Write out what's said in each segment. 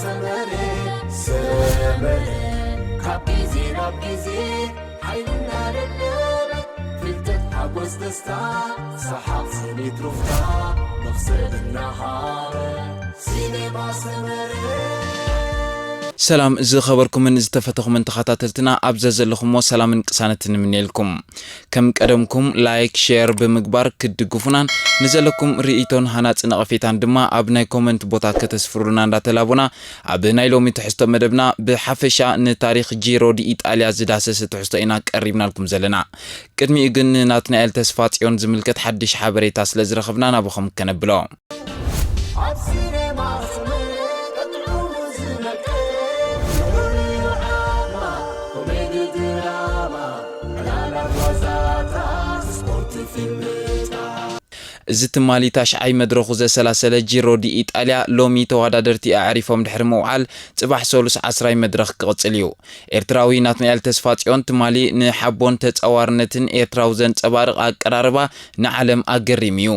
ሰመረ ሰመረ ካብ ግዜ ናብ ግዜ ሓይልና ደደበ ፍልጠት ሓጎስ ደስታ ሰሓቕ ስኒት ሩፍታ መኽሰብ እናሃረ ሲኔማ ሰመረ። ሰላም ዝኸበርኩምን ዝተፈተኹምን ተኸታተልትና፣ ኣብ ዘዘለኹሞ ሰላምን ቅሳነትን ንምንየልኩም። ከም ቀደምኩም ላይክ፣ ሼር ብምግባር ክትድግፉናን ንዘለኩም ርእይቶን ሃናጺ ነቐፌታን ድማ ኣብ ናይ ኮመንት ቦታ ከተስፍሩልና እንዳተላቦና፣ ኣብ ናይ ሎሚ ትሕዝቶ መደብና ብሓፈሻ ንታሪኽ ጂሮ ዲ ኢጣልያ ዝዳሰሰ ትሕዝቶ ኢና ቀሪብናልኩም ዘለና። ቅድሚኡ ግን ንናትናኤል ተስፋጽዮን ዝምልከት ሓድሽ ሓበሬታ ስለ ዝረኸብና ናብኹም ከነብሎ። ኣብ ሲኔማ ሰመረ ጥዑሙ ዝነቅል ፍሉይ ዓማ ኮሜዲ ድራማ ዕላላት ዋዛታት ስፖርት ፊልምታት እዚ ትማሊ ታሽዓይ መድረኹ ዘሰላሰለ ጂሮ ዲ ኢጣልያ ሎሚ ተወዳደርቲ ኣዕሪፎም ድሕሪ ምውዓል ጽባሕ ሰሉስ ዓስራይ መድረኽ ክቕጽል እዩ። ኤርትራዊ ናትናኤል ተስፋጽዮን ትማሊ ንሓቦን ተጻዋርነትን ኤርትራዊ ዘንጸባርቕ ኣቀራርባ ንዓለም ኣገሪሙ እዩ።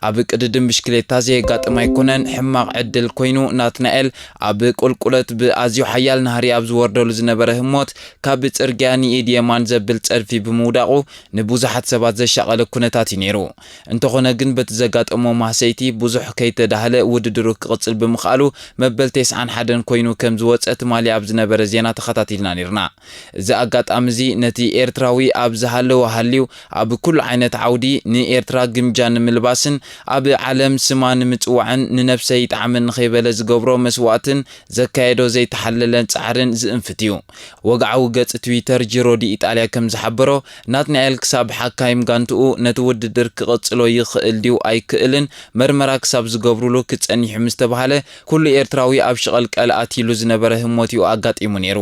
ኣብ ቅድድም ብሽክሌታ ዘየጋጥም ኣይኮነን፣ ሕማቕ ዕድል ኮይኑ ናትናኤል ኣብ ቁልቁለት ብኣዝዩ ሓያል ናህሪ ኣብ ዝወርደሉ ዝነበረ ህሞት ካብ ጽርግያ ንኢድ የማን ዘብል ጸድፊ ብምውዳቑ ንብዙሓት ሰባት ዘሻቐለ ኩነታት እዩ ነይሩ። እንተኾነ ግን በቲ ዘጋጠሞ ማህሰይቲ ብዙሕ ከይተዳህለ ውድድሩ ክቕጽል ብምኽኣሉ መበል ተስዓን ሓደን ኮይኑ ከም ዝወጸ ትማሊ ኣብ ዝነበረ ዜና ተኸታቲልና ነይርና። እዚ ኣጋጣሚ እዚ ነቲ ኤርትራዊ ኣብ ዝሃለወ ሃልዩ ኣብ ኩሉ ዓይነት ዓውዲ ንኤርትራ ግምጃ ንምልባስን ኣብ ዓለም ስማ ንምጽዋዕን ንነብሰይ ይጥዓመኒ ከይበለ ዝገብሮ መስዋእትን ዘካየዶ ዘይተሓለለ ጻዕርን ዝእንፍት እዩ። ወግዓዊ ገጽ ትዊተር ጂሮ ዲ ኢጣልያ ከም ዝሓበሮ፣ ናትናኤል ክሳብ ሓካይም ጋንትኡ ነቲ ውድድር ክቕጽሎ ይኽእል ድዩ ኣይክእልን መርመራ ክሳብ ዝገብሩሉ ክጸኒሑ ምስ ተባህለ፣ ኩሉ ኤርትራዊ ኣብ ሽቐልቀል ኣትይሉ ዝነበረ ህሞት እዩ ኣጋጢሙ ነይሩ።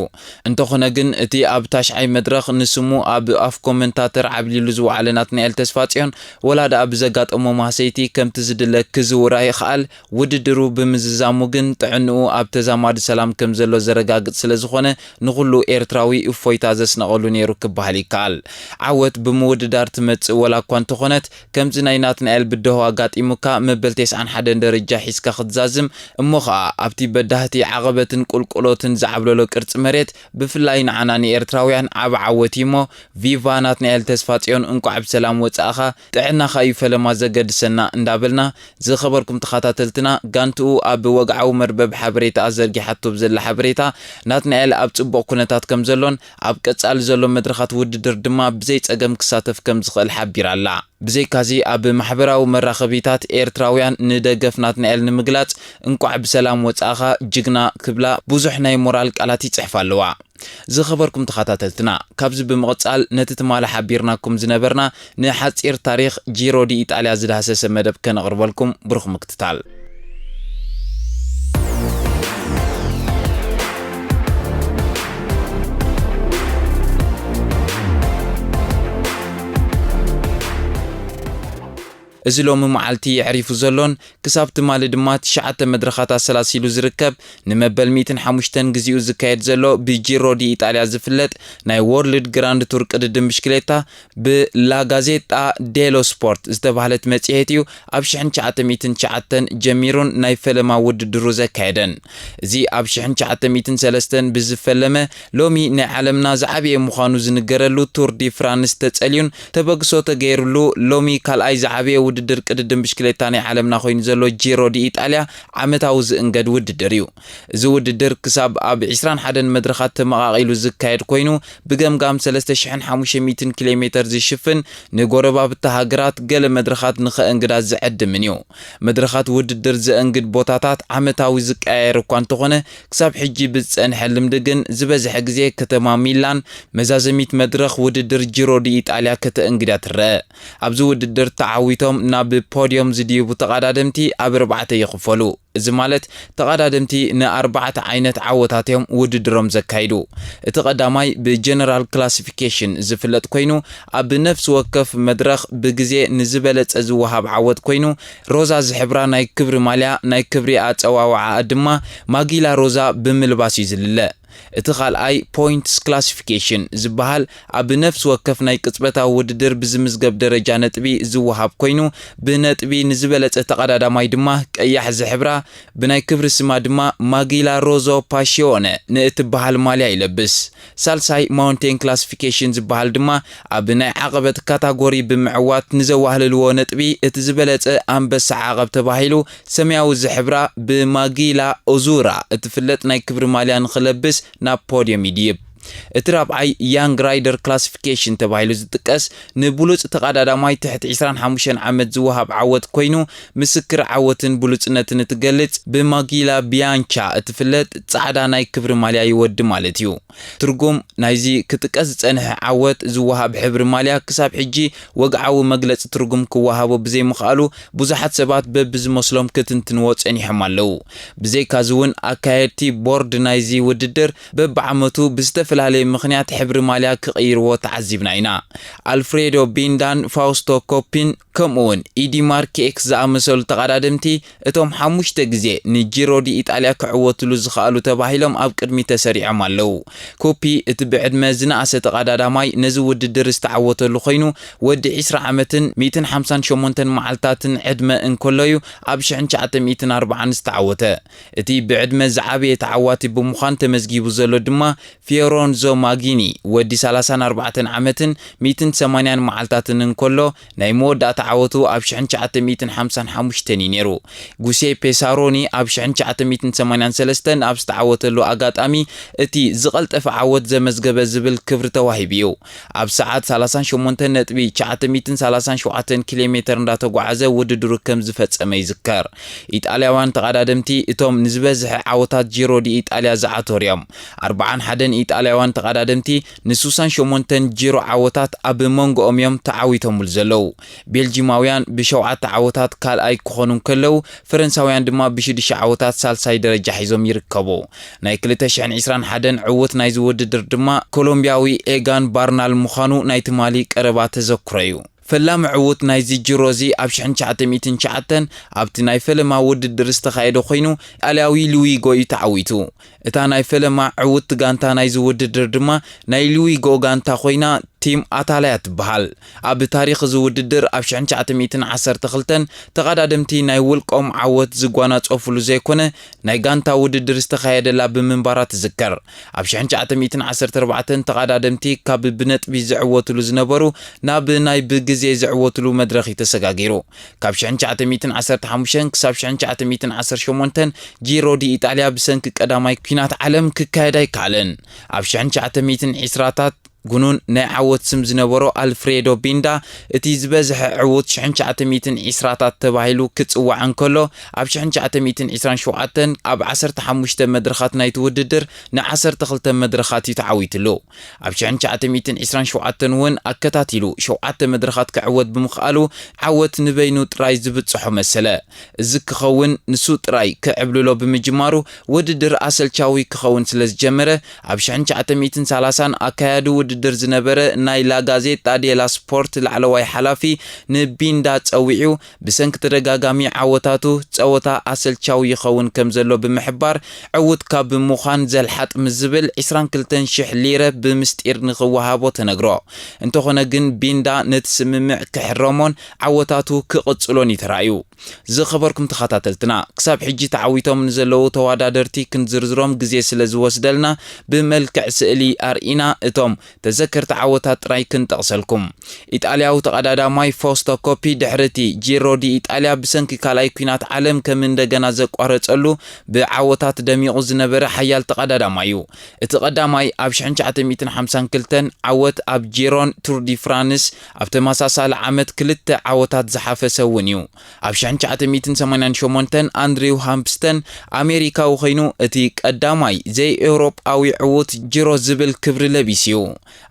እንተኾነ ግን እቲ ኣብ ታሽዓይ መድረኽ ንስሙ ኣብ ኣፍ ኮመንታተር ዓብሊሉ ዝወዓለ ናትናኤል ተስፋጽዮን፣ ወላ ደኣ ብዘጋጠሞ ማህሰይቲ ከምቲ ዝድለ ክዝውር ኣይኽኣል፣ ውድድሩ ብምዝዛሙ ግን ጥዕንኡ ኣብ ተዛማዲ ሰላም ከም ዘሎ ዘረጋግጽ ስለ ዝኾነ፣ ንኹሉ ኤርትራዊ እፎይታ ዘስነቐሉ ነይሩ ክበሃል ይከኣል። ዓወት ብምውድዳር ትመጽእ ወላ እኳ እንተኾነት፣ ከምዚ ናይ ናትናኤል ብደሆ ኣጋጢሙካ መበል ተስዓን ሓደን ደረጃ ሒዝካ ክትዛዝም፣ እሞ ኸኣ ኣብቲ በዳህቲ ዓቐበትን ቁልቁሎትን ዝዓብለሎ ቅርጺ መሬት፣ ብፍላይ ንዓና ንኤርትራውያን ዓቢ ዓወት እዩ እሞ፣ ቪቫ ናትናኤል ተስፋጽዮን፣ እንቋዕ ብሰላም ወጻእኻ፣ ጥዕናኻ እዩ ፈለማ ዘገድሰና እንዳበልና፣ ዝኸበርኩም ተኸታተልትና፣ ጋንትኡ ኣብ ወግዓዊ መርበብ ሓበሬታኣ ዘርጊሓቶ ብዘላ ሓበሬታ፣ ናትናኤል ኣብ ጽቡቕ ኩነታት ከም ዘሎን ኣብ ቀጻሊ ዘሎ መድረኻት ውድድር ድማ ብዘይ ጸገም ክሳተፍ ከም ዝኽእል ሓቢራ ኣላ። ብዘይካዚ ኣብ ማሕበራዊ መራኸቢታት ኤርትራውያን ንደገፍ ናትናኤል ንምግላጽ እንቋዕ ብሰላም ወጻእኻ ጅግና ክብላ ብዙሕ ናይ ሞራል ቃላት ይጽሕፋ ኣለዋ። ዝኸበርኩም ተኸታተልትና፣ ካብዚ ብምቕጻል ነቲ ትማሊ ሓቢርናኩም ዝነበርና ንሓጺር ታሪኽ ጂሮ ዲ ኢጣልያ ዝዳህሰሰ መደብ ከነቕርበልኩም ብሩኽ ምክትታል። እዚ ሎሚ መዓልቲ የዕሪፉ ዘሎን ክሳብ ትማሊ ድማ ትሽዓተ መድረኻት ኣሰላሲሉ ዝርከብ ንመበል ሚእትን ሓሙሽተን ግዜኡ ዝካየድ ዘሎ ብጂሮ ዲ ኢጣልያ ዝፍለጥ ናይ ወርልድ ግራንድ ቱር ቅድድም ብሽክሌታ ብላጋዜጣ ዴሎ ስፖርት ዝተባህለት መጽሔት እዩ ኣብ ሽሕን ትሽዓተ ሚእትን ትሽዓተን ጀሚሩን ናይ ፈለማ ውድድሩ ዘካየደን። እዚ ኣብ ሽሕን ትሽዓተ ሚእትን ሰለስተን ብዝፈለመ ሎሚ ናይ ዓለምና ዝዓበየ ምዃኑ ዝንገረሉ ቱር ዲ ፍራንስ ተጸልዩን ተበግሶ ተገይሩሉ ሎሚ ካልኣይ ዝዓበየ ውድድር ቅድድም ብሽክሌታ ናይ ዓለምና ኮይኑ ዘሎ ጂሮ ዲ ኢጣልያ ዓመታዊ ዝእንገድ ውድድር እዩ። እዚ ውድድር ክሳብ ኣብ ዕስራን ሓደን መድረኻት ተመቓቒሉ ዝካየድ ኮይኑ ብገምጋም ሰለስተ ሽሕን ሓሙሽተ ሚእትን ኪሎ ሜተር ዝሽፍን ንጎረባብቲ ሃገራት ገለ መድረኻት ንኸእንግዳ ዝዕድምን እዩ። መድረኻት ውድድር ዘእንግድ ቦታታት ዓመታዊ ዝቀያየር እኳ እንተኾነ ክሳብ ሕጂ ብዝጸንሐ ልምዲ ግን ዝበዝሐ ግዜ ከተማ ሚላን መዛዘሚት መድረኽ ውድድር ጂሮ ዲ ኢጣልያ ከተእንግዳ ትረአ። ኣብዚ ውድድር ተዓዊቶም ናብ ፖድዮም ዝድይቡ ተቐዳደምቲ ኣብ ኣርባዕተ ይኽፈሉ። እዚ ማለት ተቐዳደምቲ ንኣርባዕተ ዓይነት ዓወታት እዮም ውድድሮም ዘካይዱ። እቲ ቀዳማይ ብጀነራል ክላሲፊኬሽን ዝፍለጥ ኮይኑ ኣብ ነፍሲ ወከፍ መድረኽ ብግዜ ንዝበለጸ ዝወሃብ ዓወት ኮይኑ ሮዛ ዝሕብራ ናይ ክብሪ ማልያ ናይ ክብሪ ኣጸዋውዓኣ ድማ ማጊላ ሮዛ ብምልባስ እዩ ዝልለ። እቲ ካልኣይ ፖይንትስ ክላሲፊኬሽን ዝበሃል ኣብ ነፍሲ ወከፍ ናይ ቅጽበታዊ ውድድር ብዝምዝገብ ደረጃ ነጥቢ ዝወሃብ ኮይኑ ብነጥቢ ንዝበለጸ ተቐዳዳማይ ድማ ቀያሕ ዝሕብራ ብናይ ክብሪ ስማ ድማ ማጊላ ሮዞ ፓሺዮነ ንእትበሃል ማልያ ይለብስ። ሳልሳይ ማውንቴን ክላሲፊኬሽን ዝበሃል ድማ ኣብ ናይ ዓቐበት ካታጎሪ ብምዕዋት ንዘዋህልልዎ ነጥቢ እቲ ዝበለጸ ኣንበሳ ዓቐብ ተባሂሉ ሰማያዊ ዝሕብራ ብማጊላ ኦዙራ እትፍለጥ ናይ ክብሪ ማልያ ንኽለብስ ናብ ፖድየም ይድይብ። እቲ ራብዓይ ያንግ ራይደር ክላሲፊኬሽን ተባሂሉ ዝጥቀስ ንብሉጽ ተቐዳዳማይ ትሕቲ ዕስራን ሓሙሽተን ዓመት ዝወሃብ ዓወት ኮይኑ፣ ምስክር ዓወትን ብሉጽነትን እትገልጽ ብማጊላ ቢያንቻ እትፍለጥ ጻዕዳ ናይ ክብሪ ማልያ ይወዲ ማለት እዩ። ትርጉም ናይዚ ክጥቀስ ዝጸንሐ ዓወት ዝወሃብ ሕብሪ ማልያ ክሳብ ሕጂ ወግዓዊ መግለጺ ትርጉም ክወሃቦ ብዘይምኽኣሉ ብዙሓት ሰባት በብዝመስሎም ክትንትንዎ ጸኒሖም ኣለዉ። ብዘይካዚ እውን ኣካየድቲ ቦርድ ናይዚ ውድድር በብዓመቱ ብዝተፈላለየ ምኽንያት ሕብሪ ማልያ ክቕይርዎ ተዓዚብና ኢና። ኣልፍሬዶ ቢንዳን ፋውስቶ ኮፒን ከምኡውን ኢዲ ማርኪኤክስ ዝኣመሰሉ ተቐዳደምቲ እቶም ሓሙሽተ ግዜ ንጂሮ ዲ ኢጣልያ ክዕወትሉ ዝኸኣሉ ተባሂሎም ኣብ ቅድሚት ተሰሪዖም ኣለዉ። ኮፒ እቲ ብዕድመ ዝነኣሰ ተቐዳዳማይ ነዚ ውድድር ዝተዓወተሉ ኮይኑ፣ ወዲ ዕስራ ዓመትን ሚእትን ሓምሳን ሸሞንተን መዓልታትን ዕድመ እንከሎ'ዩ ኣብ ሽሕን ትሽዓተ ሚእትን ኣርባዓን ዝተዓወተ። እቲ ብዕድመ ዝዓበየ ተዓዋቲ ብምዃን ተመዝጊቡ ዘሎ ድማ ፊዮረንዞ ማጊኒ ወዲ ሰላሳን ኣርባዕተን ዓመትን ሚእትን ሰማንያን መዓልታትን እንከሎ፣ ናይ መወዳእታ ዓወቱ ኣብ ሽሕን ትሽዓተ ሚእትን ሓምሳን ሓሙሽተን እዩ ነይሩ። ጉሴፔ ሳሮኒ ኣብ ሽሕን ትሽዓተ ሚእትን ሰማንያን ሰለስተን ኣብ ዝተዓወተሉ ኣጋጣሚ እቲ ዝቐልጠፈ ዓወት ዘመዝገበ ዝብል ክብሪ ተዋሂቡ እዩ። ኣብ ሰዓት ሰላሳን ሸሞንተን ነጥቢ ትሽዓተ ሚእትን ሰላሳን ሸውዓተን ኪሎ ሜተር እንዳተጓዓዘ ውድድሩ ከም ዝፈጸመ ይዝከር። ኢጣልያውያን ተቐዳደምቲ እቶም ንዝበዝሐ ዓወታት ጂሮ ዲ ኢጣልያ ዝዓተሩ እዮም። ኣርባዓን ሓደን ኢጣልያውያን ተቐዳደምቲ ንስሳን ሸሞንተን ጂሮ ዓወታት ኣብ መንጎኦም እዮም ተዓዊቶምሉ ዘለዉ። ቤልጂማውያን ብሸውዓተ ዓወታት ካልኣይ ክኾኑ እንከለዉ፣ ፈረንሳውያን ድማ ብሽዱሽተ ዓወታት ሳልሳይ ደረጃ ሒዞም ይርከቡ። ናይ ክልተ ሽሕን ዕስራን ሓደን ዕውት ናይዚ ውድድር ድማ ኮሎምብያዊ ኤጋን ባርናል ምዃኑ ናይ ትማሊ ቀረባ ተዘክሮ እዩ። ፈላሚ ዕውት ናይዚ ጂሮ እዚ ኣብ ሽሕን ትሽዓተ ሚእትን ትሽዓተን ኣብቲ ናይ ፈለማ ውድድር ዝተኻየደ ኮይኑ፣ ኢጣልያዊ ሉዊጎ እዩ ተዓዊቱ። እታ ናይ ፈለማ ዕውት ጋንታ ናይዚ ውድድር ድማ ናይ ሉዊጎ ጋንታ ኮይና፣ ቲም ኣታላያ ትበሃል። ኣብ ታሪኽ እዚ ውድድር ኣብ ሽሕን ትሽዓተ ሚእትን ዓሰርተ ክልተን ተቐዳደምቲ ናይ ውልቆም ዓወት ዝጓናጸፉሉ ዘይኮነ፣ ናይ ጋንታ ውድድር ዝተኻየደላ ብምንባራ ትዝከር። ኣብ ሽሕን ትሽዓተ ሚእትን ዓሰርተ ኣርባዕተን ተቐዳደምቲ ካብ ብነጥቢ ዝዕወትሉ ዝነበሩ ናብ ናይ ብግዜ ዝዕወትሉ መድረኽ እዩ ተሰጋጊሩ። ካብ ሽሕን ትሽዓተ ሚእትን ዓሰርተ ሓሙሽተን ክሳብ ሽሕን ትሽዓተ ሚእትን ዓሰርተ ሸሞንተን ጂሮ ዲ ኢጣልያ ብሰንኪ ቀዳማይ ኲናት ዓለም ክካየድ ኣይከኣለን። ኣብ ሽሕን ትሽዓተ ሚእትን ዕስራታት ግኑን ናይ ዓወት ስም ዝነበሮ ኣልፍሬዶ ቢንዳ፣ እቲ ዝበዝሐ ዕዉት ሽሕን ትሽዓተ ሚእትን ዕስራታት ተባሂሉ ክጽዋዕ እንከሎ፣ ኣብ ሽሕን ትሽዓተ ሚእትን ዕስራን ሸውዓተን ኣብ ዓሰርተ ሓሙሽተ መድረኻት ናይቲ ውድድር ን ዓሰርተ ክልተ መድረኻት እዩ ተዓዊትሉ። ኣብ ሽሕን ትሽዓተ ሚእትን ዕስራን ሸውዓተን እውን ኣከታቲሉ ሸውዓተ መድረኻት ክዕወት ብምኽኣሉ፣ ዓወት ንበይኑ ጥራይ ዝብጽሖ መሰለ። እዚ ክኸውን ንሱ ጥራይ ክዕብልሎ ብምጅማሩ፣ ውድድር ኣሰልቻዊ ክኸውን ስለ ዝጀመረ፣ ኣብ ሽሕን ትሽዓተ ሚእትን ሰላሳን ኣካያዲ ውድድር ዝነበረ ናይ ላ ጋዜጣ ዴላ ስፖርት ላዕለዋይ ሓላፊ ንቢንዳ ጸዊዑ፣ ብሰንኪ ተደጋጋሚ ዓወታቱ ጸወታ ኣሰልቻዊ ይኸውን ከም ዘሎ ብምሕባር፣ ዕዉት ካብ ምዃን ዘልሓጥ ምስ ዝብል ዕስራን ክልተን ሽሕ ሊረ ብምስጢር ንኽወሃቦ ተነግሮ። እንተኾነ ግን ቢንዳ ነቲ ስምምዕ ክሕረሞን ዓወታቱ ክቕጽሎን እዩ ተራእዩ። ዝኸበርኩም ተኸታተልትና፣ ክሳብ ሕጂ ተዓዊቶም ንዘለዉ ተወዳደርቲ ክንዝርዝሮም ግዜ ስለ ዝወስደልና፣ ብመልክዕ ስእሊ ኣርኢና እቶም ተዘከርቲ ዓወታት ጥራይ ክንጠቕሰልኩም። ኢጣልያዊ ተቐዳዳማይ ፎስቶ ኮፒ ድሕሪ እቲ ጂሮ ዲ ኢጣልያ ብሰንኪ ካልኣይ ኲናት ዓለም ከም እንደገና ዘቋረጸሉ ብዓወታት ደሚቑ ዝነበረ ሓያል ተቐዳዳማይ እዩ። እቲ ቀዳማይ ኣብ ሽሕን ትሽዓተ ሚእትን ሓምሳን ክልተን ዓወት ኣብ ጂሮን ቱር ዲ ፍራንስ ኣብ ተመሳሳሊ ዓመት ክልተ ዓወታት ዝሓፈሰ እውን እዩ። ኣብ ሽሕን ትሽዓተ ሚእትን ሰማንያን ሸሞንተን ኣንድሪው ሃምፕስተን ኣሜሪካዊ ኮይኑ እቲ ቀዳማይ ዘይኤውሮጳዊ ዕዉት ጂሮ ዝብል ክብሪ ለቢሱ እዩ።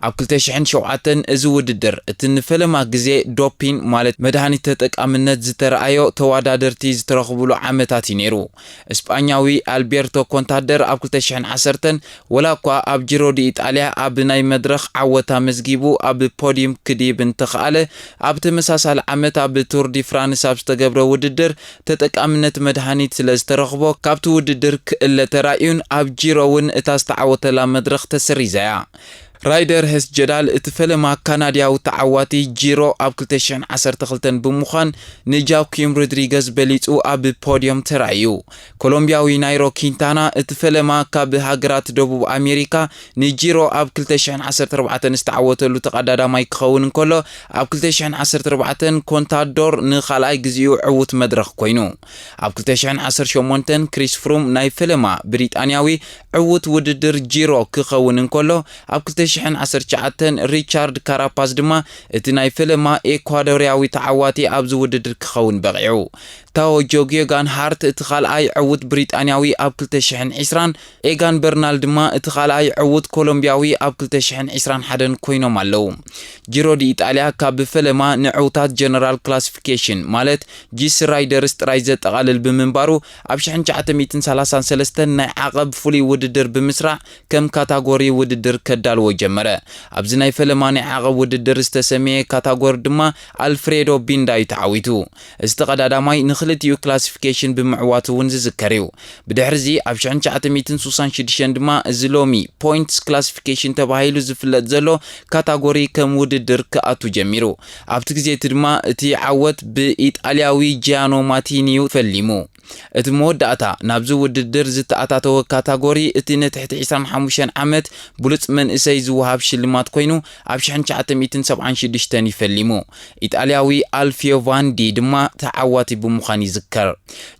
ኣብ ክልተ ሽሕን ሸውዓተን እዚ ውድድር እቲ ንፈለማ ግዜ ዶፒን ማለት መድሃኒት ተጠቃምነት ዝተረኣዮ ተወዳደርቲ ዝተረኽብሉ ዓመታት እዩ ነይሩ። እስጳኛዊ ኣልቤርቶ ኮንታደር ኣብ ክልተ ሽሕን ዓሰርተን ወላ እኳ ኣብ ጂሮ ዲ ኢጣልያ ኣብ ናይ መድረኽ ዓወት ኣመዝጊቡ ኣብ ፖዲዩም ክድይብ እንተኸኣለ፣ ኣብ ተመሳሳሊ ዓመት ኣብ ቱር ዲ ፍራንስ ኣብ ዝተገብረ ውድድር ተጠቃምነት መድሃኒት ስለ ዝተረኽቦ ካብቲ ውድድር ክእለ ተራእዩን ኣብ ጂሮ እውን እታ ዝተዓወተላ መድረኽ ተሰሪዛ እያ። ራይደር ሄስጀዳል እቲ ፈለማ ካናድያዊ ተዓዋቲ ጂሮ ኣብ ክልተ ሽሕን ዓሰርተ ክልተን ብምዃን ንጃኪም ሮድሪገዝ በሊጹ ኣብ ፖድዮም ተራእዩ። ኮሎምብያዊ ናይሮ ኪንታና እቲ ፈለማ ካብ ሃገራት ደቡብ ኣሜሪካ ንጂሮ ኣብ ክልተ ሽሕን ዓሰርተ ኣርባዕተን ዝተዓወተሉ ተቐዳዳማይ ክኸውን እንከሎ፣ ኣብ ክልተ ሽሕን ዓሰርተ ኣርባዕተን ኮንታዶር ንኻልኣይ ግዜኡ ዕዉት መድረኽ ኮይኑ። ኣብ ክልተ ሽሕን ዓሰርተ ሸሞንተን ክሪስ ፍሩም ናይ ፈለማ ብሪጣንያዊ ዕዉት ውድድር ጂሮ ክኸውን እንከሎ፣ ኣብ ክልተ ሽሕን ዓሰርተ ትሽዓተን ሪቻርድ ካራፓስ ድማ እቲ ናይ ፈለማ ኤኳዶርያዊ ተዓዋቲ ኣብዚ ውድድር ክኸውን በቒዑ። ታዎ ጆጊዮጋን ሃርት እቲ ካልኣይ ዕዉት ብሪጣንያዊ ኣብ ክልተ ሽሕን ዕስራን፣ ኤጋን በርናል ድማ እቲ ካልኣይ ዕዉት ኮሎምብያዊ ኣብ ክልተ ሽሕን ዕስራን ሓደን ኮይኖም ኣለዉ። ጂሮ ዲ ኢጣልያ ካብ ፈለማ ንዕዉታት ጀነራል ክላሲፊኬሽን ማለት ጂስ ራይደርስ ጥራይ ዘጠቓልል ብምንባሩ፣ ኣብ ሽሕን ትሽዓተ ሚእትን ሰላሳን ሰለስተን ናይ ዓቐብ ፍሉይ ውድድር ብምስራዕ ከም ካታጎሪ ውድድር ከዳልዎ ጀመረ። ኣብዚ ናይ ፈለማ ናይ ዓቐብ ውድድር ዝተሰመየ ካታጎሪ ድማ ኣልፍሬዶ ቢንዳ እዩ ተዓዊቱ። እዚ ተቐዳዳማይ ንኽልቲኡ ክላሲፊኬሽን ብምዕዋቱ እውን ዝዝከር እዩ። ብድሕርዚ ኣብ ሽሕን ትሽዓተ ሚእትን ስሳን ሽዱሽተን ድማ እዚ ሎሚ ፖይንትስ ክላሲፊኬሽን ተባሂሉ ዝፍለጥ ዘሎ ካታጎሪ ከም ውድድር ክኣቱ ጀሚሩ። ኣብቲ ግዜ እቲ ድማ እቲ ዓወት ብኢጣልያዊ ጂያኖ ማቲኒ እዩ ፈሊሙ። እቲ መወዳእታ ናብዚ ውድድር ዝተኣታተወ ካታጎሪ እቲ ንትሕቲ ዕስራን ሓሙሽተን ዓመት ብሉጽ መንእሰይ ዝወሃብ ሽልማት ኮይኑ ኣብ ሽሕን ትሽዓተ ሚእትን ሰብዓን ሽዱሽተን እዩ ፈሊሙ። ኢጣልያዊ ኣልፊዮ ቫንዲ ድማ ተዓዋቲ ብምዃን ይዝከር።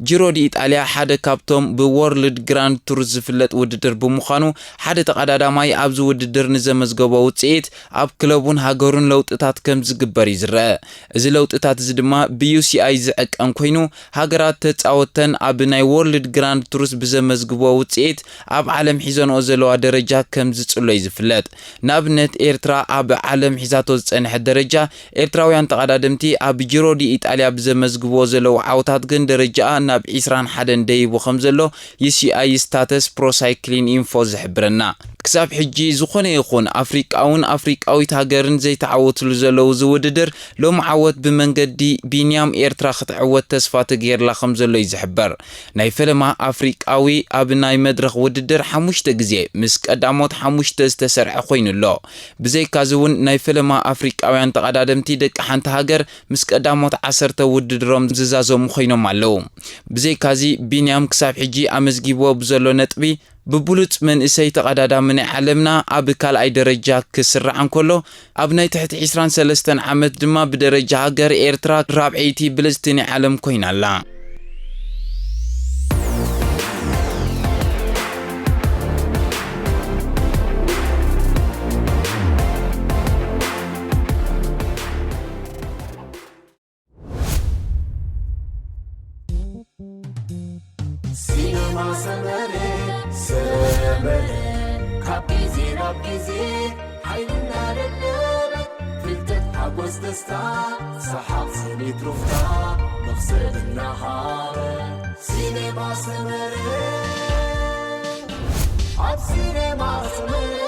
ጂሮ ዲ ኢጣልያ ሓደ ካብቶም ብወርልድ ግራንድ ቱር ዝፍለጥ ውድድር ብምዃኑ ሓደ ተቐዳዳማይ ኣብዚ ውድድር ንዘመዝገቦ ውጽኢት ኣብ ክለቡን ሃገሩን ለውጥታት ከም ዝግበር እዩ ዝረአ። እዚ ለውጥታት እዚ ድማ ብዩ ሲ ኣይ ዝዕቀን ኮይኑ ሃገራት ተጻወተን ኣብ ናይ ወርልድ ግራንድ ቱርስ ብዘመዝግቦ ውጽኢት ኣብ ዓለም ሒዘንኦ ዘለዋ ደረጃ ከም ዝጽሎ እዩ ዝፍለጥ። ንኣብነት ኤርትራ ኣብ ዓለም ሒዛቶ ዝጸንሐት ደረጃ ኤርትራውያን ተቐዳደምቲ ኣብ ጂሮ ዲ ኢጣልያ ብዘመዝግብዎ ዘለዉ ዓወታት ግን ደረጃኣ ናብ ዕስራን ሓደን ደይቡ ከም ዘሎ ዩ ሲ ኣይ ስታተስ ፕሮ ሳይክሊን ኢንፎ ዝሕብረና። ክሳብ ሕጂ ዝኾነ ይኹን ኣፍሪቃውን ኣፍሪቃዊት ሃገርን ዘይተዓወትሉ ዘለዉ እዚ ውድድር ሎሚ ዓወት ብመንገዲ ቢንያም ኤርትራ ክትዕወት ተስፋ ተገይርላ ከም ዘሎ እዩ ዝሕበር። ናይ ፈለማ ኣፍሪቃዊ ኣብ ናይ መድረኽ ውድድር ሓሙሽተ ግዜ ምስ ቀዳሞት ሓሙሽተ ዝተሰርዐ ኮይኑ ኣሎ። ብዘይካዚ እውን ናይ ፈለማ ኣፍሪቃውያን ተቐዳደምቲ ደቂ ሓንቲ ሃገር ምስ ቀዳሞት ዓሰርተ ውድድሮም ዝዛዘሙ ኮይኖም ኣለዉ። ብዘይካዚ ቢንያም ክሳብ ሕጂ ኣመዝጊብዎ ብዘሎ ነጥቢ ብብሉጽ መንእሰይ ተቐዳዳሚ ናይ ዓለምና ኣብ ካልኣይ ደረጃ ክስራዕ እንከሎ፣ ኣብ ናይ ትሕቲ ዕስራን ሰለስተን ዓመት ድማ ብደረጃ ሃገር ኤርትራ ራብዐይቲ ብልጽቲ ናይ ዓለም ኮይና ኣላ። ሲነማ ሰመረ ሰመረ ካብ ግዜ ናብ ግዜ ሓይልና ለለበ ፍልጠት ሓጎስ ደስታ ሰሓቕ ስኒት ሩፍታ መኽሰብ እናሃበ ሲነማ ሰመረ ኣብ ሲነማ ሰመረ